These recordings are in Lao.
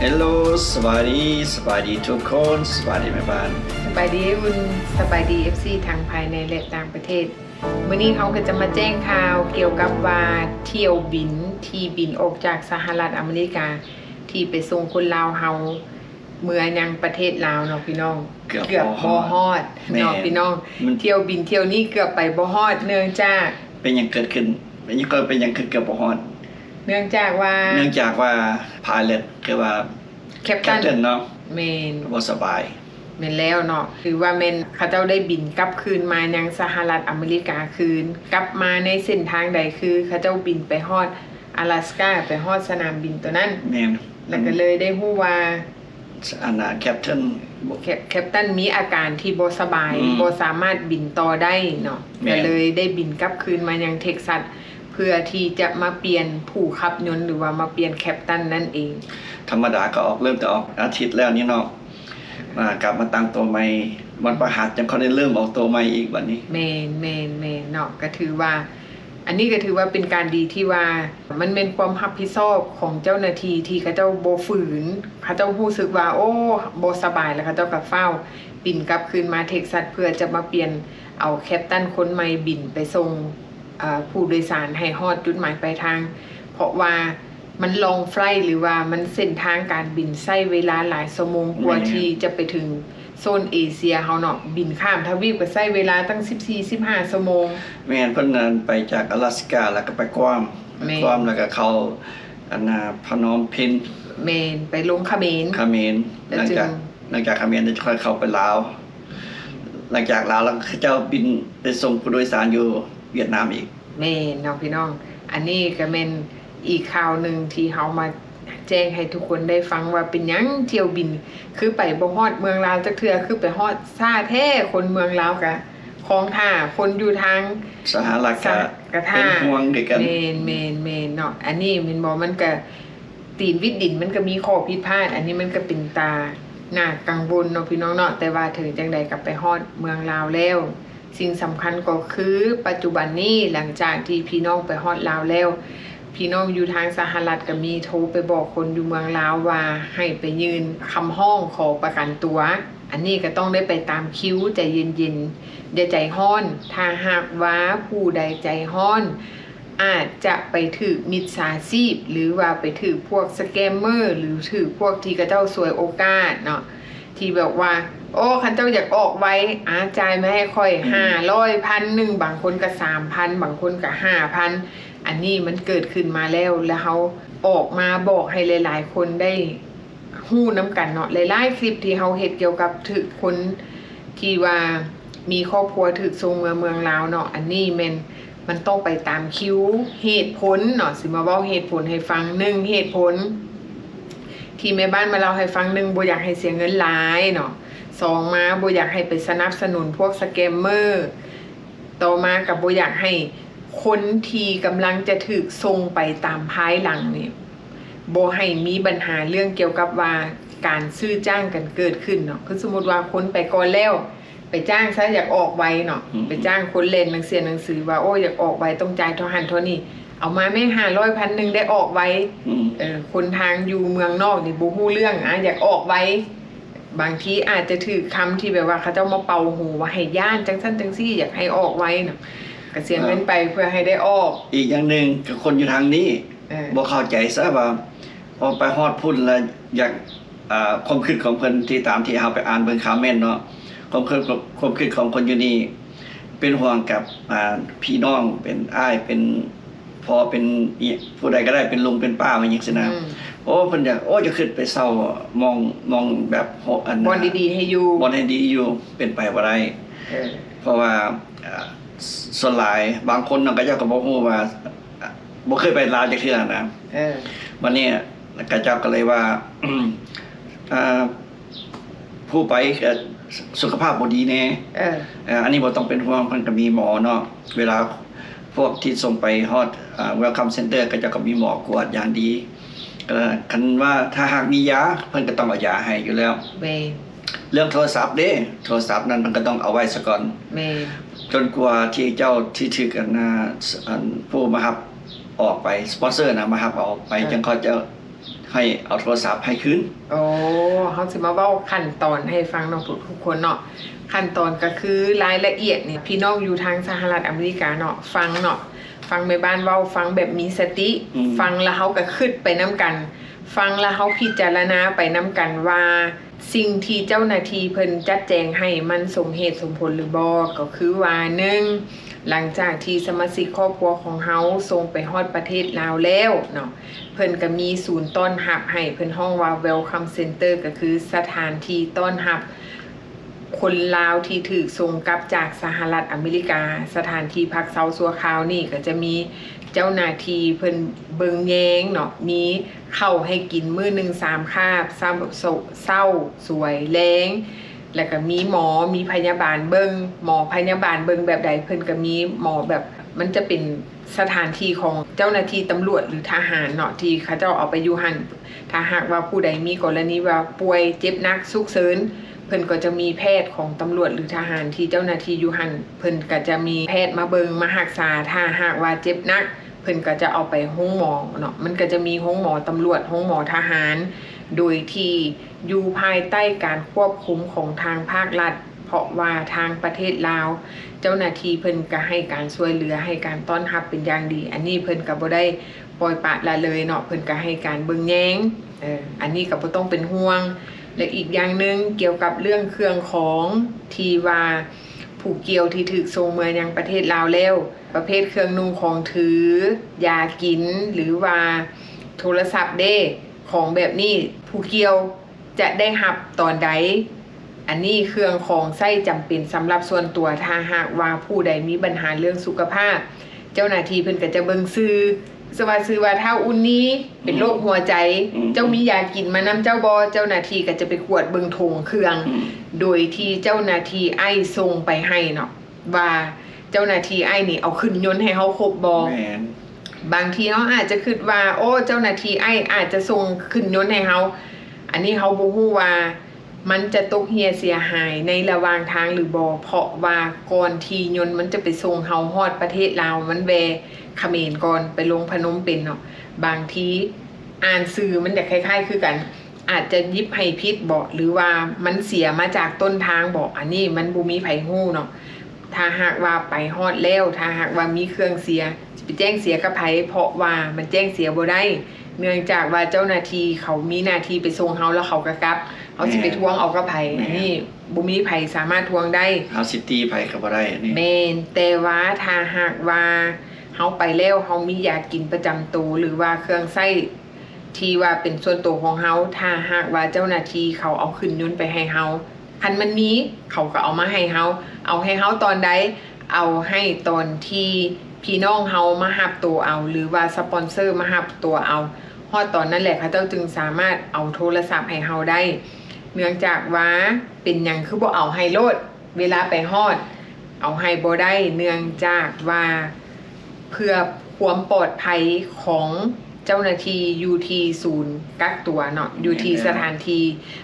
ເຮລໂລ ສະບາຍດີ ສະບາຍດີທຸກຄົນ ສະບາຍດີແມ່ບ້ານ ສະບາຍດີອ້າຍອຸ່ນ ສະບາຍດີເອັຟຊີທັງພາຍໃນ ແລະ ຕ່າງປະເທດ. ມື້ນີ້ເຮົາກໍຈະມາແຈ້ງຂ່າວກ່ຽວກັບວ່າ ຖ້ຽວບິນທີ່ບິນອອກຈາກສະຫະລັດອາເມລິກາ ທີ່ໄປສົ່ງຄົນລາວເຮົາເມືອຍັງປະເທດລາວເນາະພີ່ນ້ອງ ເກືອບ ເກືອບບໍ່ຮອດ ແມ່ນ ເນາະພີ່ນ້ອງ ມັນ ຖ້ຽວບິນຖ້ຽວນີ້ເກືອບໄປບໍ່ຮອດ ເນື່ອງຈາກ ເປັນຫຍັງເກີດຂຶ້ນ ເປັນຫຍັງ ເປັນຫຍັງຄືເກືອບບໍ່ຮອດ? ເນື່ອງຈາກວ່າ ເນື່ອງຈາກວ່າ ໄພເລັດ ຄືວ່າ ແຄັບຕັນ ແຄັບຕັນເນາະ ແມ່ນ ບໍ່ສະບາຍ. ແມ່ນແລ້ວເນາະ ຄືວ່າແມ່ນເຂົາເຈົ້າໄດ້ບິນກັບຄືນມາຍັງສະຫະລັດອາເມລິກາຄືນ ກັບມາໃນເສັ້ນທາງໃດ ຄືເຂົາເຈົ້າບິນໄປຮອດອາລາສກາ ໄປຮອດສະໜາມບິນໂຕນັ້ນ ແມ່ນ ແລ້ວກໍເລີຍໄດ້ຮູ້ວ່າ ອັນນ່າ ແຄັບຕັນ ແຄັບ ແຄັບຕັນມີອາການທີ່ບໍ່ສະບາຍ ອືມ ບໍ່ສາມາດບິນຕໍ່ໄດ້ເນາະ ແມ່ນ ກໍເລີຍໄດ້ບິນກັບຄືນມາຍັງເທັກຊັສ ເພື່ອທີ່ຈະມາປ່ຽນຜູ້ຂັບຍົນ ຫຼືວ່າມາປ່ຽນແຄັບຕັນນັ້ນເອງ. ທຳມະດາກໍອອກ ເລີ່ມແຕ່ອອກອາທິດແລ້ວນີ້ເນາະ ອ່າ ກັບມາຕັ້ງໂຕໃໝ່ ວັນພະຫັດຈັ່ງຄ່ອຍໄດ້ເລີ່ມອອກໂຕໃໝ່ອີກບັດນີ້. ແມ່ນ ແມ່ນ ແມ່ນເນາະ ກໍຖືວ່າ ອັນນີ້ກໍຖືວ່າເປັນການດີທີ່ວ່າ ມັນແມ່ນຄວາມຮັບຜິດຊອບຂອງເຈົ້າໜ້າທີ່ທີ່ເຂົາເຈົ້າບໍ່ຝືນ ເຂົາເຈົ້າຮູ້ສຶກວ່າ ໂອ້ ບໍ່ສະບາຍ ແລ້ວເຂົາເຈົ້າກໍຟ້າວບິນກັບຄືນມາເທັກຊັສ ເພື່ອຈະມາປ່ຽນເອົາແຄັບຕັນຄົນໃໝ່ບິນໄປສົ່ງ ເອີ ຜູ້ໂດຍສານໃຫ້ຮອດຈຸດໝາຍປາຍທາງ ເພາະວ່າມັນລອງໄຟລ໌ ຫຼືວ່າມັນເສັ້ນທາງການບິນໃຊ້ເວລາຫຼາຍຊົ່ວໂມງກວ່າ ແມ່ນ ທີ່ຈະໄປເຖິງໂຊນເອເຊຍເຮົາເນາະ ບິນຂ້າມທະວີບກໍໃຊ້ເວລາຕັ້ງສິບສີ່ ສິບຫ້າຊົ່ວໂມງ. ແມ່ນ ເພິ່ນນັ້ນໄປຈາກອາລາສກາ ແລ້ວກໍໄປກວາມ ແມ່ນ ກວາມ ແລ້ວກໍເຂົ້າ ອັນນ່າ ພະນົມເພັນ ແມ່ນ ໄປລົງຂະເໝນ ຂະເໝນ ແລ້ວ ຫຼັງຈາກ ຈຶ່ງ ຫຼັງຈາກຂະເໝນ ແລ້ວຈຶ່ງຄ່ອຍເຂົ້າໄປລາວ ຫຼັງຈາກລາວແລ້ວ ເຂົາເຈົ້າບິນໄປສົ່ງຜູ້ໂດຍສານຢູ່ຫວຽດນາມອີກ. ແມ່ນເນາະພີ່ນ້ອງ ອັນນີ້ກໍແມ່ນອີກຂ່າວໜຶ່ງທີ່ເຮົາມາແຈ້ງໃຫ້ທຸກຄົນໄດ້ຟັງວ່າເປັນຫຍັງຖ້ຽວບິນຄືໄປບໍ່ຮອດເມືອງລາວຈັກເທື່ອ ຄືໄປຮອດຊ້າແທ້ ຄົນເມືອງລາວກະຄອງຖ້າ ຄົນຢູ່ທາງສະຫະລັດກະ ສະ ກະຖ້າ ເປັນຫ່ວງຄືກັນ. ແມ່ນ ແມ່ນ ແມ່ນເນາະ ອັນນີ້ແມ່ນບໍ່ ມັນກະ ຕີນວິດດິນມັນກໍມີຂໍ້ຜິດພາດ ອັນນີ້ມັນກໍເປັນຕາໜ້າກັງວົນເນາະພີ່ນ້ອງເນາະ ແຕ່ວ່າເຖິງຈັ່ງໃດກໍໄປຮອດເມືອງລາວແລ້ວ. ສິ່ງສຳຄັນກໍຄືປັດຈຸບັນນີ້ ຫຼັງຈາກທີ່ພີ່ນ້ອງໄປຮອດລາວແລ້ວ ພີ່ນ້ອງຢູ່ທາງສະຫະລັດກໍມີໂທໄປບອກຄົນຢູ່ເມືອງລາວວ່າໃຫ້ໄປຍື່ນຄຳຮ້ອງຂໍປະກັນຕົວ ອັນນີ້ກໍຕ້ອງໄດ້ໄປຕາມຄິວ ໃຈເຢັນໆ ຢ່າໃຈຮ້ອນ ຖ້າຫາກວ່າຜູ້ໃດໃຈຮ້ອນ ອາດຈະໄປຖືກມິດສາຊີບ ຫຼືວ່າໄປຖືກພວກສະແກມເມີ ຫຼືຖືກພວກທີ່ເຂົາເຈົ້າສວຍໂອກາດເນາະ ທີ່ແບບວ່າ ໂອ້ ຄັນເຈົ້າຢາກອອກໄວ ອາ ຈ່າຍມາໃຫ້ຂ້ອຍ ອືມ ຫ້າຮ້ອຍ ພັນໜຶ່ງ ບາງຄົນກໍສາມພັນ ບາງຄົນກໍຫ້າພັນ ອັນນີ້ມັນເກີດຂຶ້ນມາແລ້ວ ແລ້ວເຮົາອອກມາບອກໃຫ້ຫຼາຍໆຄົນໄດ້ ຮູ້ນຳກັນເນາະ ຫຼາຍໆຄລິບທີ່ເຮົາເຮັດກ່ຽວກັບຖືກຄົນທີ່ວ່າມີຄອບຄົວຖືກສົ່ງເມືອເມືອງລາວເນາະ ອັນນີ້ແມ່ນມັນຕ້ອງໄປຕາມຄິວ ເຫດຜົນເນາະ ຊິມາເວົ້າເຫດຜົນໃຫ້ຟັງ ໜຶ່ງ ເຫດຜົນທີ່ແມ່ບ້ານມາເລົ່າໃຫ້ຟັງ ໜຶ່ງ ບໍ່ຢາກໃຫ້ເສຍເງິນຫຼາຍເນາະ ສອງ ມາບໍ່ຢາກໃຫ້ໄປສະໜັບສະໜູນພວກສະແກມເມີ ຕໍ່ມາກໍບໍ່ຢາກໃຫ້ຄົນທີ່ກຳລັງຈະຖືກສົ່ງໄປຕາມພາຍຫຼັງນີ້ ບໍ່ໃຫ້ມີບັນຫາເລື່ອງກ່ຽວກັບວ່າການຊື້ຈ້າງກັນເກີດຂຶ້ນເນາະ ຄືສົມມຸດວ່າຄົນໄປກ່ອນແລ້ວ ໄປຈ້າງຊະ ຢາກອອກໄວເນາະ ອືມ ໄປຈ້າງຄົນແລ່ນໜັງເສຍໜັງສືວ່າ ໂອ້ ຢາກອອກໄວ ຕ້ອງຈ່າຍເທົ່າຫັ້ນເທົ່ານີ້ ເອົາມາແມ້ ຫ້າຮ້ອຍ ພັນໜຶ່ງ ໄດ້ອອກໄວ ອືມ ເອີ ຄົນທາງຢູ່ເມືອງນອກນີ້ບໍ່ຮູ້ເລື່ອງ ອາ ຢາກອອກໄວ ບາງທີອາດຈະຖືກຄຳທີ່ແບບວ່າເຂົາເຈົ້າມາເປົ່າຫູວ່າໃຫ້ຢ້ານຈັ່ງຊັ້ນຈັ່ງຊີ້ ຢາກໃຫ້ອອກໄວເນາະ ກະເສຍເງິນໄປເພື່ອໃຫ້ໄດ້ອອກ. ອີກຢ່າງໜຶ່ງ ກະຄົນຢູ່ທາງນີ້ ເອີ ບໍ່ເຂົ້າໃຈຊະວ່າ ພໍໄປຮອດພຸ້ນແລ້ວຢາກ ອ່າ ຄວາມຄິດຂອງເພິ່ນ ທີ່ຕາມທີ່ເຮົາໄປອ່ານເບິ່ງຄອມເມັນເນາະ ຄວາມຄິດ ຄວາມຄິດຂອງຄົນຢູ່ນີ້ ເປັນຫ່ວງກັບ ອ່າ ພີ່ນ້ອງ ເປັນອ້າຍ ເປັນພໍ່ ເປັນອີ່ ຜູ້ໃດກໍໄດ້ ເປັນລຸງເປັນປ້າ ຫຍັງຊີ້ນະ ອືມ ໂອ້ ເພິ່ນຢາກ ໂອ້ ຈະຂຶ້ນໄປເຊົ່າໝ່ອງ ໝ່ອງແບບ ອັນ ບ່ອນດີໆໃຫ້ຢູ່ ບ່ອນໃຫ້ດີຢູ່ ເປັນໄປບໍ່ໄດ້ ເອີ ເພາະວ່າ ເອີ ສ່ວນຫຼາຍບາງຄົນເນາະ ເຂົາເຈົ້າກໍບໍ່ຮູ້ວ່າ ບໍ່ເຄີຍໄປລາວຈັກເທື່ອນະ ເອີ ບັດນີ້ເຂົາເຈົ້າກໍເລີຍວ່າ ອ່າ ຜູ້ໄປ ເອີ ສຸຂະພາບບໍ່ດີແດ່ ເອີ ເອີ ອັນນີ້ບໍ່ຕ້ອງເປັນຫ່ວງ ເພິ່ນກໍມີໝໍເນາະ ເວລາພວກທີ່ສົ່ງໄປຮອດ ອ່າ Welcome Center ເຂົາເຈົ້າກໍມີໝໍກວດຢ່າງດີ ກໍຄັນວ່າຖ້າຫາກມີຢາ ເພິ່ນກໍຕ້ອງເອົາຢາໃຫ້ຢູ່ແລ້ວ ແມ່ນ ເລື່ອງໂທລະສັບເດ້ ໂທລະສັບນັ້ນເພິ່ນກໍຕ້ອງເອົາໄວ້ສາກ່ອນ ແມ່ນ ຈົນກວ່າທີ່ເຈົ້າ ທີ່ຖືກ ອັນ ອັນ ຜູ້ມາຮັບອອກໄປ ສະປອນເຊີນະ ມາຮັບເອົາໄປ ເອີ ຈັ່ງເຂົາເຈົ້າ ໃຫ້ເອົາໂທລະສັບໃຫ້ຄືນ. ໂອ້ ເຮົາຊິມາເວົ້າຂັ້ນຕອນໃຫ້ຟັງເນາະ ທຸກໆຄົນເນາະ. ຂັ້ນຕອນກໍຄືລາຍລະອຽດນີ້ ພີ່ນ້ອງຢູ່ທາງສະຫະລັດອາເມລິກາເນາະ ຟັງເນາະ ຟັງແມ່ບ້ານເວົ້າ ຟັງແບບມີສະຕິ ອືມ ຟັງແລ້ວເຮົາກໍຄິດໄປນຳກັນ ຟັງແລ້ວເຮົາພິຈາລະນາໄປນຳກັນວ່າ ສິ່ງທີ່ເຈົ້າໜ້າທີ່ເພິ່ນຈັດແຈງໃຫ້ມັນສົມເຫດສົມຜົນຫຼືບໍ່? ກໍຄືວ່າ ໜຶ່ງ ຫຼັງຈາກທີ່ສະມາຊິກຄອບຄົວຂອງເຮົາສົ່ງໄປຮອດປະເທດລາວແລ້ວເນາະ ເພິ່ນກໍມີສູນຕ້ອນຮັບໃຫ້ ເພິ່ນຮ້ອງວ່າ Welcome Center ກໍຄືສະຖານທີ່ຕ້ອນຮັບຄົນລາວທີ່ຖືກສົ່ງກັບຈາກສະຫະລັດອາເມລິກາ. ສະຖານທີ່ພັກເຊົາຊົ່ວຄາວນີ້ກໍຈະມີເຈົ້າໜ້າທີ່ເພິ່ນເບິ່ງແຍງເນາະ ມີ ເຂົ້າໃຫ້ກິນມື້ໜຶ່ງສາມຄາບ ເຊົ້າ ເຊົ້າ ສວຍ ແລງ ແລ້ວກໍມີໝໍ ມີພະຍາບານເບິ່ງ. ໝໍພະຍາບານເບິ່ງແບບໃດ? ເພິ່ນກໍມີໝໍແບບ ມັນຈະເປັນສະຖານທີ່ຂອງເຈົ້າໜ້າທີ່ຕຳຫຼວດ ຫຼື ທະຫານເນາະ ທີ່ເຂົາເຈົ້າເອົາໄປຢູ່ຫັ້ນ. ຖ້າຫາກວ່າຜູ້ໃດມີກໍລະນີວ່າປ່ວຍເຈັບໜັກສຸກເສີນ ເພິ່ນກໍຈະມີແພດຂອງຕຳຫຼວດ ຫຼື ທະຫານທີ່ເຈົ້າໜ້າທີ່ຢູ່ຫັ້ນ ເພິ່ນກໍຈະມີແພດມາເບິ່ງມາຮັກສາ. ຖ້າຫາກວ່າເຈັບໜັກ ເພິ່ນກໍຈະເອົາໄປໂຮງໝໍເນາະ ມັນກໍຈະມີໂຮງໝໍຕຳຫຼວດ ໂຮງໝໍທະຫານ ໂດຍທີ່ຢູ່ພາຍໃຕ້ການຄວບຄຸມຂອງທາງພາກລັດ ເພາະວ່າທາງປະເທດລາວ ເຈົ້າໜ້າທີ່ເພິ່ນກໍໃຫ້ການຊ່ວຍເຫຼືອ ໃຫ້ການຕ້ອນຮັບເປັນຢ່າງດີ. ອັນນີ້ເພິ່ນກໍບໍ່ໄດ້ປ່ອຍປະລະເລີຍເນາະ ເພິ່ນກໍໃຫ້ການເບິ່ງແຍງ ເອີ ອັນນີ້ກໍບໍ່ຕ້ອງເປັນຫ່ວງ. ແລະ ອີກຢ່າງໜຶ່ງ ກ່ຽວກັບເລື່ອງເຄື່ອງຂອງທີ່ວ່າ ຜູ້ກ່ຽວທີ່ຖືກສົ່ງເມືອຍັງປະເທດລາວແລ້ວ ປະເພດເຄື່ອງນຸ່ງຂອງຖື, ຢາກິນ ຫຼືວ່າໂທລະສັບເດ້ ຂອງແບບນີ້ ຜູ້ກ່ຽວຈະໄດ້ຮັບຕອນໃດ? ອັນນີ້ເຄື່ອງຂອງໃຊ້ຈຳເປັນສຳລັບສ່ວນຕົວ. ຖ້າຫາກວ່າຜູ້ໃດມີບັນຫາເລື່ອງສຸຂະພາບ ເຈົ້າໜ້າທີ່ເພິ່ນກໍຈະເບິ່ງຊື່ ສະວ່າຊື່ວ່າທ້າວອຸ່ນນີ ເປັນໂລກຫົວໃຈ ອືມ ເຈົ້າມີຢາກິນມານຳເຈົ້າບໍ່? ເຈົ້າໜ້າທີ່ກໍຈະໄປກວດເບິ່ງຖົງເຄື່ອງ ອືມ ໂດຍທີ່ເຈົ້າໜ້າທີ່ໄອສົ່ງໄປໃຫ້ເນາະ ວ່າເຈົ້າໜ້າທີ່ໄອນີ້ເອົາຂຶ້ນຍົນໃຫ້ເຮົາຄົບບໍ່? ແມ່ນ ບາງທີເຮົາອາດຈະຄິດວ່າ ໂອ້ ເຈົ້າໜ້າທີ່ໄອອາດຈະສົ່ງຂຶ້ນຍົນໃຫ້ເຮົາ ອັນນີ້ເຮົາບໍ່ຮູ້ວ່າ ມັນຈະຕົກເຮ່ຍເສຍຫາຍໃນລະຫວ່າງທາງຫຼືບໍ່? ເພາະວ່າກ່ອນທີ່ຍົນມັນຈະໄປສົ່ງເຮົາຮອດປະເທດລາວ ມັນແວ່ຂະເໝນກ່ອນ ໄປລົງພະນົມເປັນເນາະ. ບາງທີອ່ານຊື່ມັນຈະຄ້າຍໆຄືກັນ ອາດຈະຫຍິບໃຫ້ຜິດບໍ ຫຼືວ່າມັນເສຍມາຈາກຕົ້ນທາງບໍ ອັນນີ້ມັນບໍ່ມີໃຜຮູ້ເນາະ. ຖ້າຫາກວ່າໄປຮອດແລ້ວ ຖ້າຫາກວ່າມີເຄື່ອງເສຍ ຊິໄປແຈ້ງເສຍກັບໃຜ? ເພາະວ່າມັນແຈ້ງເສຍບໍ່ໄດ້ ເນື່ອງຈາກວ່າເຈົ້າໜ້າທີ່ເຂົາມີໜ້າທີ່ໄປສົ່ງເຮົາ ແລ້ວເຂົາກໍກັບ ເຮົາຊິໄປ ແມ່ນ ທວງເອົາກັບໃຜ? ແມ່ນ ອັນນີ້ບໍ່ມີໃຜສາມາດທວງໄດ້ ເຮົາຊິຕີໃຜກໍບໍ່ໄດ້ ອັນນີ້ ແມ່ນ ແຕ່ວ່າຖ້າຫາກວ່າເຮົາໄປແລ້ວ ເຮົາມີຢາກິນປະຈຳໂຕ ຫຼືວ່າເຄື່ອງໃຊ້ທີ່ວ່າເປັນສ່ວນໂຕຂອງເຮົາ ຖ້າຫາກວ່າເຈົ້າໜ້າທີ່ເຂົາເອົາຂຶ້ນຍົນໄປໃຫ້ເຮົາ ຄັນມັນມີ ເຂົາກໍເອົາມາໃຫ້ເຮົາ. ເອົາໃຫ້ເຮົາຕອນໃດ? ເອົາໃຫ້ຕອນທີ່ພີ່ນ້ອງເຮົາມາຮັບໂຕເອົາ ຫຼືວ່າສະປອນເຊີມາຮັບໂຕເອົາ. ຮອດຕອນນັ້ນແຫຼະ ເຂົາເຈົ້າຈຶ່ງສາມາດເອົາໂທລະສັບໃຫ້ເຮົາໄດ້. ເນື່ອງຈາກວ່າ ເປັນຫຍັງຄືບໍ່ເອົາໃຫ້ໂລດ ເວລາໄປຮອດ? ເອົາໃຫ້ບໍ່ໄດ້ ເນື່ອງຈາກວ່າ ເພື່ອຄວາມປອດໄພຂອງເຈົ້າໜ້າທີ່ຢູ່ທີ່ສູນກັກຕົວເນາະ ຢູ່ທີ່ ແມ່ນແລ້ວ ສະຖານທີ່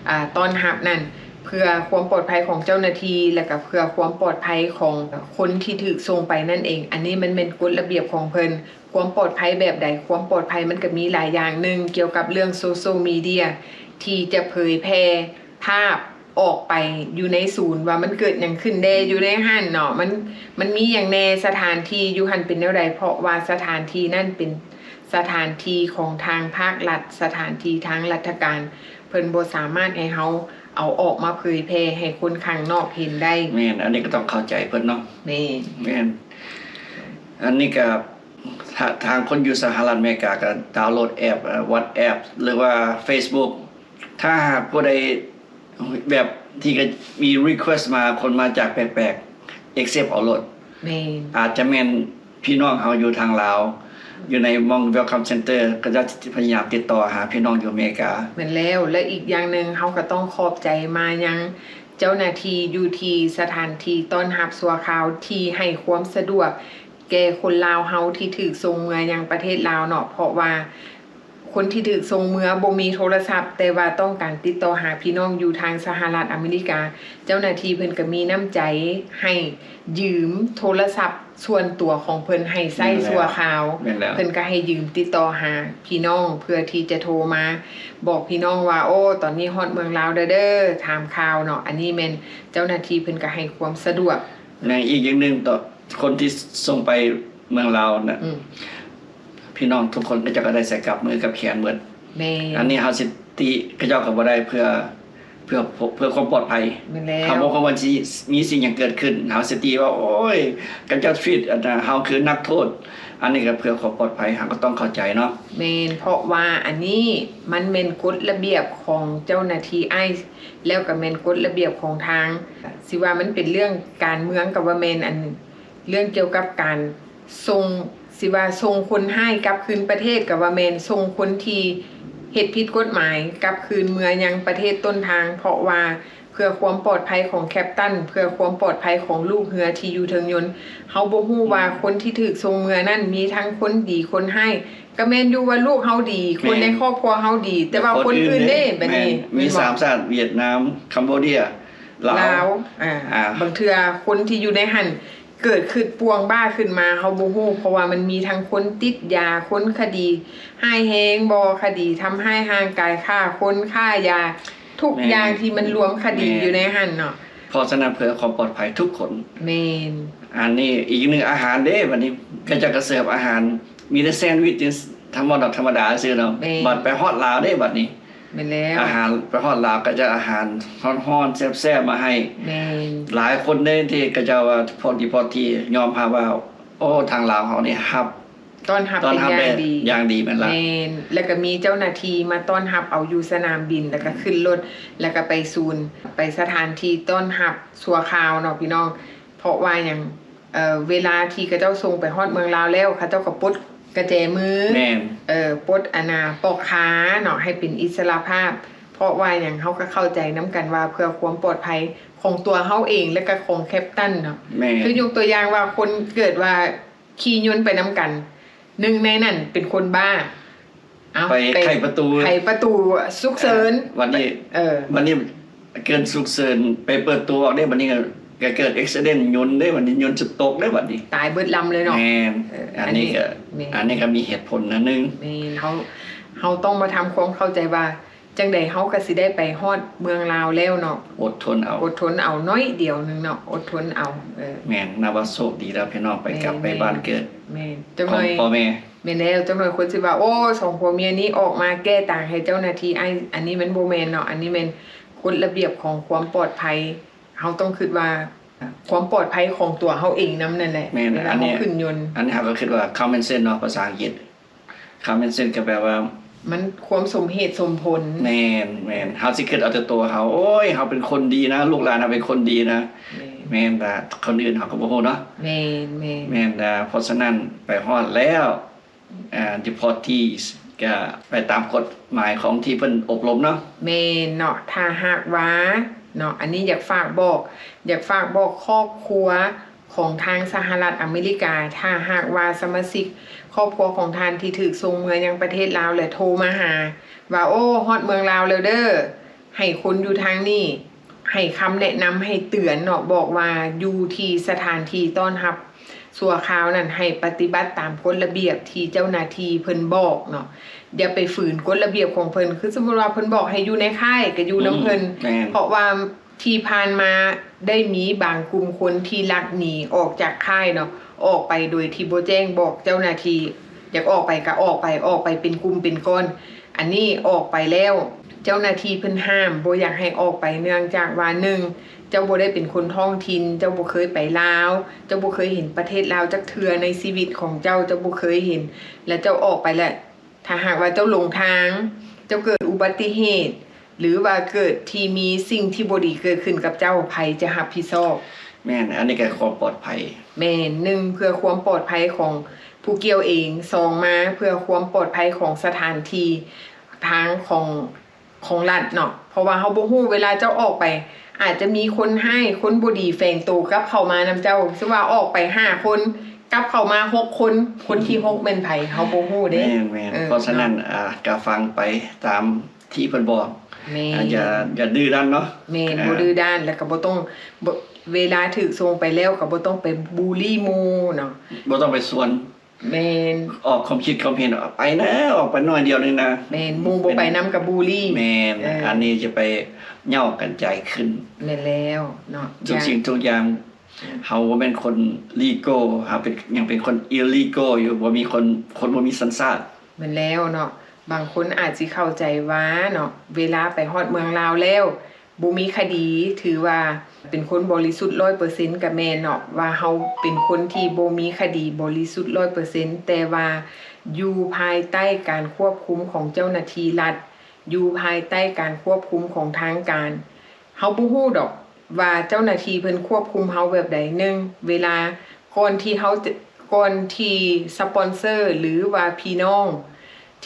ອ່າ ຕ້ອນຮັບນັ້ນ ເພື່ອຄວາມປອດໄພຂອງເຈົ້າໜ້າທີ່ ແລະກະເພື່ອຄວາມປອດໄພຂອງຄົນທີ່ຖືກສົ່ງໄປນັ້ນເອງ. ອັນນີ້ມັນແມ່ນກົດລະບຽບຂອງເພິ່ນ. ຄວາມປອດໄພແບບໃດ? ຄວາມປອດໄພມັນກະມີຫຼາຍຢ່າງ. ໜຶ່ງ ກ່ຽວກັບເລື່ອງໂຊຊຽວມີເດຍ ທີ່ຈະເຜີຍແຜ່ ພາບອອກໄປຢູ່ໃນສູນວ່າມັນເກີດຫຍັງຂຶ້ນແດ່ຢູ່ໃນຫັ້ນເນາະ ມັນ ມັນມີຫຍັງແດ່ ສະຖານທີ່ຢູ່ຫັ້ນເປັນແນວໃດ ເພາະວ່າສະຖານທີ່ນັ້ນເປັນສະຖານທີ່ຂອງທາງພາກລັດ ສະຖານທີ່ທາງລັດຖະການ ເພິ່ນບໍ່ສາມາດໃຫ້ເຮົາເອົາອອກມາເຜີຍແຜ່ໃຫ້ຄົນຂ້າງນອກເຫັນໄດ້. ແມ່ນ ອັນນີ້ກໍຕ້ອງເຂົ້າໃຈເພິ່ນເນາະ. ແມ່ນ ແມ່ນ ອັນນີ້ກໍ ທາ ທາງຄົນຢູ່ສະຫະລັດອາເມລິກາກໍດາວໂຫຼດແອັບ WhatsApp ຫຼືວ່າ Facebook ຖ້າຫາກຜູ້ໃດ ແບບທີ່ກໍມີ request ມາ ຄົນມາຈາກແປກໆ accept ເອົາໂລດ. ແມ່ນ ອາດຈະແມ່ນພີ່ນ້ອງເຮົາຢູ່ທາງລາວ ຢູ່ໃນໝ່ອງ Welcome Center ເຂົາເຈົ້າຈະພະຍາຍາມຕິດຕໍ່ຫາພີ່ນ້ອງຢູ່ອາເມລິກາ. ແມ່ນແລ້ວ ແລະ ອີກຢ່າງໜຶ່ງ ເຮົາກໍຕ້ອງຂອບໃຈມາຍັງເຈົ້າໜ້າທີ່ຢູ່ທີ່ສະຖານທີ່ຕ້ອນຮັບຊົ່ວຄາວ ທີ່ໃຫ້ຄວາມສະດວກແກ່ຄົນລາວເຮົາທີ່ຖືກສົ່ງເມືອຍັງປະເທດລາວເນາະ ເພາະວ່າ ຄົນທີ່ຖືກສົ່ງເມືອບໍ່ມີໂທລະສັບ ແຕ່ວ່າຕ້ອງການຕິດຕໍ່ຫາພີ່ນ້ອງຢູ່ທາງສະຫະລັດອາເມລິກາ, ເຈົ້າໜ້າທີ່ເພິ່ນກໍມີນ້ຳໃຈໃຫ້ຢືມໂທລະສັບສ່ວນຕົວຂອງເພິ່ນໃຫ້ໃຊ້ ແມ່ນແລ້ວ ຊົ່ວຄາວ. ແມ່ນແລ້ວ. ເພິ່ນກໍໃຫ້ຢືມຕິດຕໍ່ຫາພີ່ນ້ອງ ເພື່ອທີ່ຈະໂທມາບອກພີ່ນ້ອງວ່າ ໂອ້ ຕອນນີ້ຮອດເມືອງລາວແລ້ວເດີ ຖາມຂ່າວເນາະ. ອັນນີ້ແມ່ນເຈົ້າໜ້າທີ່ເພິ່ນກໍໃຫ້ຄວາມສະດວກ. ແມ່ນ ອີກຢ່າງໜຶ່ງຕໍ່ຄົນທີ່ສົ່ງໄປເມືອງລາວນະ ອືມ ພີ່ນ້ອງທຸກຄົນເຂົາເຈົ້າກໍໄດ້ໃສ່ກັບມືກັບແຂນເໝິດ. ແມ່ນ. ອັນນີ້ເຮົາຊິຕິເຂົາເຈົ້າກໍບໍ່ໄດ້ ເພື່ອ ເພື່ອ ເພື່ອຄວາມປອດໄພ. ແມ່ນແລ້ວ. ຖ້າບໍ່ຄວາມວ່າຊິມີສິ່ງຫຍັງເກີດຂຶ້ນ ເຮົາຊິຕິວ່າ ໂອ້ຍ ເຂົາເຈົ້າ treat ອັນນ່າ ເຮົາຄືນັກໂທດ. ອັນນີ້ກໍເພື່ອຄວາມປອດໄພ ເຮົາກໍຕ້ອງເຂົ້າໃຈເນາະ. ແມ່ນ ເພາະວ່າອັນນີ້ມັນແມ່ນກົດລະບຽບຂອງເຈົ້າໜ້າທີ່ໄອສ໌ ແລ້ວກໍແມ່ນກົດລະບຽບຂອງທາງ ຊິວ່າມັນເປັນເລື່ອງການເມືອງກໍວ່າແມ່ນ ອັນ ເລື່ອງກ່ຽວກັບການສົ່ງ ຊິວ່າສົ່ງຄົນຮ້າຍກັບຄືນປະເທດກໍວ່າແມ່ນ, ສົ່ງຄົນທີ່ເຮັດຜິດກົດໝາຍກັບຄືນເມືອຍັງປະເທດຕົ້ນທາງ, ເພາະວ່າເພື່ອຄວາມປອດໄພຂອງແຄັບຕັນ, ເພື່ອຄວາມປອດໄພຂອງລູກເຮືອທີ່ຢູ່ເທິງຍົນ. ເຮົາບໍ່ຮູ້ວ່າ ອືມ ຄົນທີ່ຖືກສົ່ງເມືອນັ້ນ ມີທັງຄົນດີຄົນຮ້າຍ. ກໍແມ່ນຢູ່ວ່າລູກເຮົາດີ, ແມ່ນ ຄົນໃນຄອບຄົວເຮົາດີ, ແຕ່ວ່າຄົນອື່ນເດ້ ແມ່ນ ບັດນີ້ ມີ ແມ່ນບໍ່? ສາມຊາດ ຫວຽດນາມ, ຄັມໂບເດຍ, ລາວ ລາວ ອ່າ ອ່າ ບາງເທື່ອຄົນທີ່ຢູ່ໃນຫັ້ນ ເກີດຄຶດປ່ວງບ້າຂຶ້ນມາ ເຮົາບໍ່ຮູ້, ເພາະວ່າມັນມີທັງຄົນຕິດຢາ, ຄົນຄະດີຮ້າຍແຮງບໍ, ຄະດີທຳຮ້າຍຮ່າງກາຍ, ຂ້າຄົນ, ຄ້າຢາ, ທຸກ ແມ່ນ ຢ່າງທີ່ມັນລວມຄະດີ ແມ່ນ ຢູ່ໃນຫັ້ນເນາະ. ເພາະສະນັ້ນເພື່ອຄວາມປອດໄພທຸກຄົນ. ແມ່ນ. ອັນນີ້ອີກໜຶ່ງອາຫານເດ້ ບັດນີ້ເຂົາເຈົ້າກໍເສີບອາຫານ ມີແຕ່ແຊນວິດ ທຳມະດາ ທຳມະດາຊື່ເນາະ. ແມ່ນ. ບັດໄປຮອດລາວເດ້ບັດນີ້. ແມ່ນແລ້ວ. ອາຫານ ໄປຮອດລາວກໍຈະອາຫານຮ້ອນໆ ແຊບໆ ມາໃຫ້. ແມ່ນ. ຫຼາຍຄົນເດ້ທີ່ເຂົາເຈົ້າວ່າ ພວກດີພອກທີ່ຍອມຮັບວ່າ ໂອ້ ທາງລາວເຮົານີ້ຮັບ ຕ້ອນຮັບ ຕ້ອນຮັບ ເປັນຢ່າງດີ ຢ່າງດີແມ່ນລະ. ແມ່ນ. ແລ້ວກໍມີເຈົ້າໜ້າທີ່ມາຕ້ອນຮັບເອົາຢູ່ສະໜາມບິນ ແລ້ວກໍຂຶ້ນລົດ ແລ້ວກໍໄປສູນ ໄປສະຖານທີ່ຕ້ອນຮັບຊົ່ວຄາວເນາະພີ່ນ້ອງ. ເພາະວ່າຫຍັງ? ເອີ ເວລາທີ່ເຂົາເຈົ້າສົ່ງໄປຮອດເມືອງລາວແລ້ວ ເຂົາເຈົ້າກໍປົດກະແຈມື ແມ່ນ ເອີ ປົດອັນນ່າ ປອກຄາເນາະ ໃຫ້ເປັນອິດສະຫຼະພາບ. ເພາະວ່າຫຍັງ? ເຮົາກໍເຂົ້າໃຈນຳກັນວ່າ ເພື່ອຄວາມປອດໄພຂອງຕົວເຮົາເອງ ແລະກໍຂອງແຄັບຕັນເນາະ. ແມ່ນ. ຄືຍົກຕົວຢ່າງວ່າ ຄົນເກີດວ່າຂີ່ຍົນໄປນຳກັນ ໜຶ່ງໃນນັ້ນເປັນຄົນບ້າ ເອົາ ໄປ ໄປໄຂປະຕູ ໄຂປະຕູສຸກເສີນ. ເອີ ບັດນີ້ ເອີ ບັດນີ້ເກີດສຸກເສີນ ໄປເປີດປະຕູອອກເດ້ ບັດນີ້ກໍເກີດ accident ຍົນເດ້ ບັດນີ້ຍົນຈະຕົກເດ້ ບັດນີ້ຕາຍເບິດລຳເລີຍເນາະ. ແມ່ນ. ເອີ ອັນນີ້ກໍ ອັນນີ້ກໍ ແມ່ນ ອັນນີ້ກໍມີເຫດຜົນອັນໜຶ່ງ. ແມ່ນ. ເຮົາ ເຮົາຕ້ອງມາທຳຄວາມເຂົ້າໃຈວ່າ ຈັ່ງໃດເຮົາກໍຊິໄດ້ໄປຮອດເມືອງລາວແລ້ວເນາະ. ອົດທົນເອົາ ອົດທົນເອົາໜ້ອຍດຽວໜຶ່ງເນາະ ອົດທົນເອົາ. ເອີ ແມ່ນ. ນັບວ່າໂຊກດີແລ້ວພີ່ນ້ອງ ໄປກັບ ແມ່ນ ໄປ ແມ່ນ ບ້ານເກີດ ແມ່ນ ຈັກໜ້ອຍ ຂອງພໍ່ແມ່. ແມ່ນແລ້ວ. ຈັກໜ້ອຍຄົນຊິວ່າ ໂອ້ ສອງຜົວເມຍນີ້ອອກມາແກ້ຕ່າງໃຫ້ເຈົ້າໜ້າທີ່. ອັນ ອັນນີ້ມັນບໍ່ແມ່ນເນາະ. ອັນນີ້ແມ່ນກົດລະບຽບຂອງຄວາມປອດໄພ. ເຮົາຕ້ອງຄິດວ່າຄວາມປອດໄພຂອງຕົວເຮົາເອງນຳນັ້ນແຫຼະ. ແມ່ນ. ເວລາເຮົາຂຶ້ນຍົນ ອັນນີ້ເຮົາກໍຄິດວ່າ common sense ເນາະ ພາສາອັງກິດ. Common sense ກໍແປວ່າ ມັນຄວາມສົມເຫດສົມຜົນ. ແມ່ນ ແມ່ນ. ເຮົາຊິຄິດເອົາແຕ່ຕົວເຮົາ ໂອ້ຍ ເຮົາເປັນຄົນດີນະ ລູກຫຼານເຮົາເປັນຄົນດີນະ. ແມ່ນ. ແມ່ນ ແຕ່ຄົນອື່ນເຮົາກໍບໍ່ຮູ້ເນາະ. ແມ່ນ ແມ່ນ. ແມ່ນ. ເພາະສະນັ້ນໄປຮອດແລ້ວ ອາ deportees ກະໄປຕາມກົດໝາຍຂອງທີ່ເພິ່ນອົບຮົມເນາະ. ແມ່ນເນາະ. ຖ້າຫາກວ່າເນາະ ອັນນີ້ຢາກຝາກບອກ ຢາກຝາກບອກຄອບຄົວຂອງທາງສະຫະລັດອາເມລິກາ, ຖ້າຫາກວ່າສະມາຊິກຄອບຄົວຂອງທ່ານທີ່ຖືກສົ່ງເມືອຍັງປະເທດລາວ ແລະ ໂທມາຫາວ່າ ໂອ້ ຮອດເມືອງລາວແລ້ວເດີ, ໃຫ້ຄົນຢູ່ທາງນີ້ ໃຫ້ຄຳແນະນຳ ໃຫ້ເຕືອນເນາະ, ບອກວ່າຢູ່ທີ່ສະຖານທີ່ຕ້ອນຮັບຊົ່ວຄາວນັ້ນ ໃຫ້ປະຕິບັດຕາມກົດລະບຽບທີ່ເຈົ້າໜ້າທີ່ເພິ່ນບອກເນາະ, ຢ່າໄປຝືນກົດລະບຽບຂອງເພິ່ນ. ຄືສົມມຸດວ່າເພິ່ນບອກໃຫ້ຢູ່ໃນຄ້າຍ ກໍຢູ່ນຳເພິ່ນ. ອືມ ແມ່ນ. ເພາະວ່າທີ່ຜ່ານມາໄດ້ມີບາງກຸ່ມຄົນທີ່ລັກໜີອອກຈາກຄ້າຍເນາະ, ອອກໄປໂດຍທີ່ບໍ່ແຈ້ງບອກເຈົ້າໜ້າທີ່, ຢາກອອກໄປກໍອອກໄປ, ອອກໄປເປັນກຸ່ມເປັນກ້ອນ. ອັນນີ້ອອກໄປແລ້ວ ເຈົ້າໜ້າທີ່ເພິ່ນຫ້າມ ບໍ່ຢາກໃຫ້ອອກໄປ ເນື່ອງຈາກວ່າ ໜຶ່ງ ເຈົ້າບໍ່ໄດ້ເປັນຄົນທ້ອງຖິ່ນ, ເຈົ້າບໍ່ເຄີຍໄປລາວ, ເຈົ້າບໍ່ເຄີຍເຫັນປະເທດລາວຈັກເທື່ອໃນຊີວິດຂອງເຈົ້າ, ເຈົ້າບໍ່ເຄີຍເຫັນ ແລະ ເຈົ້າອອກໄປແລ້ວ ຖ້າຫາກວ່າເຈົ້າຫຼົງທາງ, ເຈົ້າເກີດອຸບັດຕິເຫດ ຫຼືວ່າເກີດທີ່ມີສິ່ງທີ່ບໍ່ດີເກີດຂຶ້ນກັບເຈົ້າ, ໃຜຈະຮັບຜິດຊອບ? ແມ່ນ, ອັນນີ້ກໍຄວາມປອດໄພ. ແມ່ນ, ໜຶ່ງ ເພື່ອຄວາມປອດໄພຂອງຜູ້ກ່ຽວເອງ, ສອງ ມາເພື່ອຄວາມປອດໄພຂອງສະຖານທີ່ ທາງຂອງ ຂອງລັດເນາະ, ເພາະວ່າເຮົາບໍ່ຮູ້ ເວລາເຈົ້າອອກໄປ ອາດຈະມີຄົນຮ້າຍ ຄົນບໍ່ດີແຝງໂຕກັບເຂົ້າມານຳເຈົ້າ. ສົມມຸດວ່າອອກໄປຫ້າຄົນ, ກັບເຂົ້າມາຫົກຄົນ ຄົນທີຫົກແມ່ນໃຜ ເຮົາບໍ່ຮູ້ເດ້. ແມ່ນໆ ເອີ ເພາະສະນັ້ນ ເນາະ ອ່າ ກະຟັງໄປຕາມທີ່ເພິ່ນບອກ. ແມ່ນ ອ່າ ຢ່າ ຢ່າດື້ດ້ານເນາະ. ແມ່ນ ອ່າ ບໍ່ດື້ດ້ານ ແລ້ວກໍບໍ່ຕ້ອງ ບໍ່ ເວລາຖືກສົ່ງໄປແລ້ວກໍບໍ່ຕ້ອງໄປບູລີໝູ່ເນາະ ບໍ່ຕ້ອງໄປຊວນ. ແມ່ນ ອອກຄວາມຄິດຄວາມເຫັນ ອອກໄປນະ ອອກໄປໜ້ອຍດຽວໜຶ່ງນະ. ແມ່ນ ໝູ່ບໍ່ໄປນຳກໍບູລີ. ແມ່ນ ເອີ ອັນນີ້ຈະໄປເຫຍົາະກັນໃຈຂຶ້ນ. ແມ່ນແລ້ວເນາະ ທຸກສິ່ງທຸກຢ່າງ ເຮົາບໍ່ແມ່ນຄົນ legal ເຮົາເປັນ ຍັງເປັນຄົນ illegal ຢູ່ ບໍ່ມີຄົນ ຄົນບໍ່ມີສັນຊາດ. ແມ່ນແລ້ວເນາະ ບາງຄົນອາດຊິເຂົ້າໃຈວ່າເນາະ ເວລາໄປຮອດເມືອງລາວແລ້ວ ບໍ່ມີຄະດີ ຖືວ່າເປັນຄົນບໍລິສຸດຮ້ອຍເປີເຊັນ ກໍແມ່ນເນາະ ວ່າເຮົາເປັນຄົນທີ່ບໍ່ມີຄະດີບໍລິສຸດຮ້ອຍເປີເຊັນ ແຕ່ວ່າຢູ່ພາຍໃຕ້ການຄວບຄຸມຂອງເຈົ້າໜ້າທີ່ລັດ, ຢູ່ພາຍໃຕ້ການຄວບຄຸມຂອງທາງການ. ເຮົາບໍ່ຮູ້ດອກວ່າເຈົ້າໜ້າທີ່ເພິ່ນຄວບຄຸມເຮົາແບບໃດ. ໜຶ່ງ ເວລາ ກ່ອນທີ່ເຮົາຈະ ກ່ອນທີ່ສະປອນເຊີ ຫຼືວ່າພີ່ນ້ອງ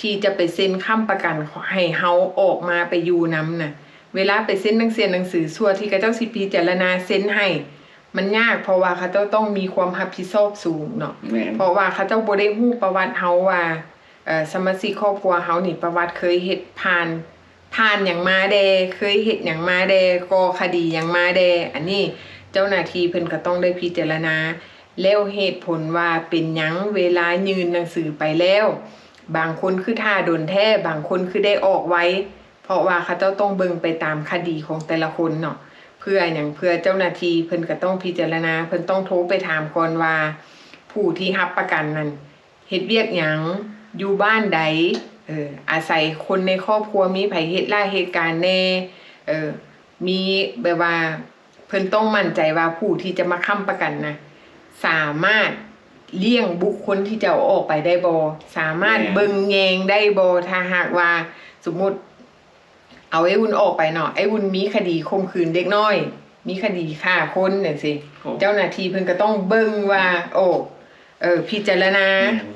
ທີ່ຈະໄປເຊັນຄ້ຳປະກັນໃຫ້ເຮົາອອກມາໄປຢູ່ນຳນະ ເວລາໄປເຊັນໜັງເສຍໜັງສື ຊົ່ວທີ່ເຂົາເຈົ້າຊິພິຈາລະນາເຊັນໃຫ້ ມັນຍາກ ເພາະວ່າເຂົາເຈົ້າຕ້ອງມີຄວາມຮັບຜິດຊອບສູງເນາະ. ແມ່ນ ເພາະວ່າເຂົາເຈົ້າບໍ່ໄດ້ຮູ້ປະຫວັດເຮົາວ່າ ເອີ ສະມາຊິກຄອບຄົວເຮົານີ້ ປະຫວັດເຄີຍເຮັດຜ່ານ ຜ່ານຫຍັງມາແດ່ ເຄີຍເຮັດຫຍັງມາແດ່ ກໍ່ຄະດີຫຍັງມາແດ່. ອັນນີ້ເຈົ້າໜ້າທີ່ເພິ່ນກໍຕ້ອງໄດ້ພິຈາລະນາ ແລ້ວເຫດຜົນວ່າເປັນຫຍັງເວລາຍື່ນໜັງສືໄປແລ້ວ ບາງຄົນຄືຖ້າດົນແທ້ ບາງຄົນຄືໄດ້ອອກໄວ ເພາະວ່າເຂົາເຈົ້າຕ້ອງເບິ່ງໄປຕາມຄະດີຂອງແຕ່ລະຄົນເນາະ. ເພື່ອຫຍັງ? ເພື່ອເຈົ້າໜ້າທີ່ເພິ່ນກໍຕ້ອງພິຈາລະນາ ເພິ່ນຕ້ອງໂທໄປຖາມກ່ອນວ່າ ຜູ້ທີ່ຮັບປະກັນນັ້ນ ເຮັດວຽກຫຍັງ ຢູ່ບ້ານໃດ ເອີ ອາໄສຄົນໃນຄອບຄົວ ມີໃຜເຮັດລາເຮັດການແດ່ ເອີ ມີແບບວ່າ ເພິ່ນຕ້ອງໝັ້ນໃຈວ່າຜູ້ທີ່ຈະມາຄ້ຳປະກັນນະ ສາມາດລ້ຽງບຸກຄົນທີ່ຈະເອົາອອກໄປໄດ້ບໍ່ ສາມາດ ແມ່ນ ເບິ່ງແຍງໄດ້ບໍ່. ຖ້າຫາກວ່າສົມມຸດ ເອົາໄອ້ອຸ່ນອອກໄປເນາະ ໄອ້ອຸ່ນມີຄະດີຂົ່ມຂືນເດັກນ້ອຍ ມີຄະດີຂ້າຄົນຈັ່ງຊີ້ ໂອ້ ເຈົ້າໜ້າທີ່ເພິ່ນກໍຕ້ອງເບິ່ງວ່າ ໂອ້ ເອີ ພິຈາລະນາ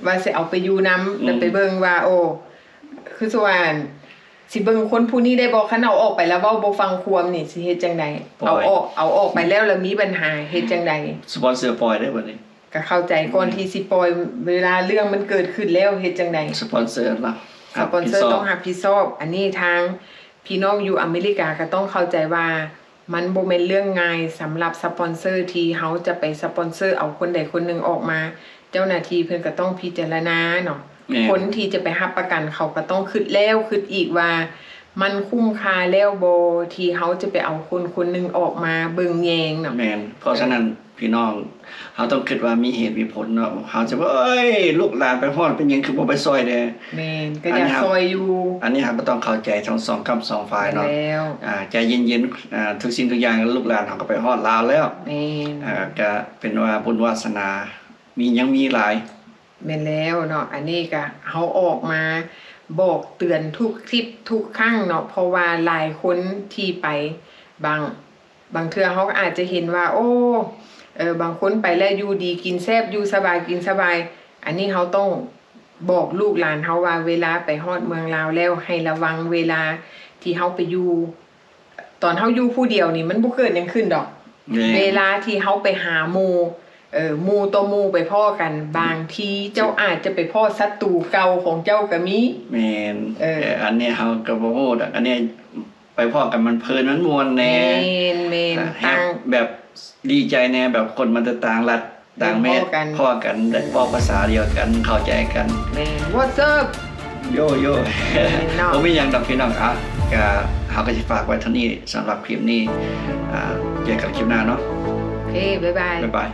ແມ່ນ ວ່າຊິເອົາໄປຢູ່ນຳ ອືມ ແລ້ວໄປເບິ່ງວ່າ ໂອ້ ຄືຊິວ່າ ຊິເບິ່ງຄົນຜູ້ນີ້ໄດ້ບໍ່? ຄັນເອົາອອກໄປແລ້ວເວົ້າບໍ່ຟັງຄວາມນີ້ ຊິເຮັດຈັ່ງໃດ? ປ່ອຍ ເອົາອອກ ເອົາອອກໄປແລ້ວ ແລ້ວມີບັນຫາ ເຮັດຈັ່ງໃດ? ສະປອນເຊີປ່ອຍເດ້ບັດນີ້. ກໍເຂົ້າໃຈ ກ່ອນທີ່ຊິປ່ອຍ ເວລາເລື່ອງມັນເກີດຂຶ້ນແລ້ວເຮັດຈັ່ງໃດ? ສະປອນເຊີເນາະ ສະປອນເຊີ ຮັບຜິດຊອບ ຕ້ອງຮັບຜິດຊອບ. ອັນນີ້ທາງພີ່ນ້ອງຢູ່ອາເມລິກາກໍຕ້ອງເຂົ້າໃຈວ່າ ມັນບໍ່ແມ່ນເລື່ອງງ່າຍສຳລັບສະປອນເຊີທີ່ເຮົາຈະໄປສະປອນເຊີເອົາຄົນໃດຄົນໜຶ່ງອອກມາ. ເຈົ້າໜ້າທີ່ເພິ່ນກໍຕ້ອງພິຈາລະນາເນາະ ແມ່ນ ຄົນທີ່ຈະໄປຮັບປະກັນ ເຂົາກໍຕ້ອງຄິດແລ້ວຄິດອີກວ່າ ມັນຄຸ້ມຄ່າແລ້ວບໍ່ ທີ່ເຮົາຈະໄປເອົາຄົນຄົນໜຶ່ງອອກມາເບິ່ງແຍງເນາະ. ແມ່ນ ເພາະສະນັ້ນ ເອີ ພີ່ນ້ອງ ເຮົາຕ້ອງຄິດວ່າມີເຫດມີຜົນເນາະ ເຮົາຈະວ່າ ເອີຍ ລູກຫຼານໄປຮອດ ເປັນຫຍັງຄືບໍ່ໄປຊ່ອຍແດ່? ແມ່ນ ກໍຢາກຊ່ອຍຢູ່. ອັນນີ້ເຮົາກໍຕ້ອງເຂົ້າໃຈທັງສອງກ້ຳສອງຝ່າຍເນາະ ແມ່ນແລ້ວ ອ່າ ໃຈເຢັນໆ ອ່າ ທຸກສິ່ງທຸກຢ່າງ ລູກຫຼານເຮົາກໍໄປຮອດລາວແລ້ວ. ແມ່ນ ອ່າ ກໍເປັນວ່າບຸນວາສະໜາ ມີ ຍັງມີຫຼາຍ. ແມ່ນແລ້ວເນາະ ອັນນີ້ກະເຮົາອອກມາບອກເຕືອນທຸກທິດທຸກຄັ້ງເນາະ ເພາະວ່າຫຼາຍຄົນທີ່ໄປ ບາງ ບາງເທື່ອເຮົາກໍອາດຈະເຫັນວ່າ ໂອ້ ເອີ ບາງຄົນໄປແລ້ວຢູ່ດີກິນແຊບ ຢູ່ສະບາຍກິນສະບາຍ. ອັນນີ້ເຮົາຕ້ອງບອກລູກຫຼານເຮົາວ່າ ເວລາໄປຮອດເມືອງລາວແລ້ວ ໃຫ້ລະວັງເວລາທີ່ເຮົາໄປຢູ່ ຕອນເຮົາຢູ່ຜູ້ດຽວນີ້ ມັນບໍ່ເກີດຫຍັງຂຶ້ນດອກ. ແມ່ນ ເວລາທີ່ເຮົາໄປຫາໝູ່ ເອີ ໝູ່ຕໍ່ໝູ່ໄປພໍ້ກັນ ບາງທີເຈົ້າອາດຈະໄປພໍ້ສັດຕູເກົ່າຂອງເຈົ້າກໍມີ. ແມ່ນ ເອີ ເອີ ອັນນີ້ເຮົາກໍບໍ່ຮູ້ດອກ ອັນນີ້ໄປພໍ້ກັນມັນເພີນມັນມ່ວນແດ່. ແມ່ນໆ ຕ່າງ ແບບດີໃຈແດ່ ແບບຄົນມາແຕ່ຕ່າງລັດ ຕ່າງແມດ ໄດ້ພໍ້ກັນ ພໍ້ກັນ ໄດ້ເວົ້າພາສາດຽວກັນ ເຂົ້າໃຈກັນ. ແມ່ນ What's up? Yo yo ເນາະ ບໍ່ມີຫຍັງດອກພີ່ນ້ອງ ອ່ະ ກະ ເຮົາກໍຊິຝາກໄວ້ເທົ່ານີ້ສຳລັບຄລິບນີ້ ອ່າ ເຈີກັນຄລິບໜ້າເນາະ. ໂອເຄ ບາຍບາຍ ບາຍບາຍ.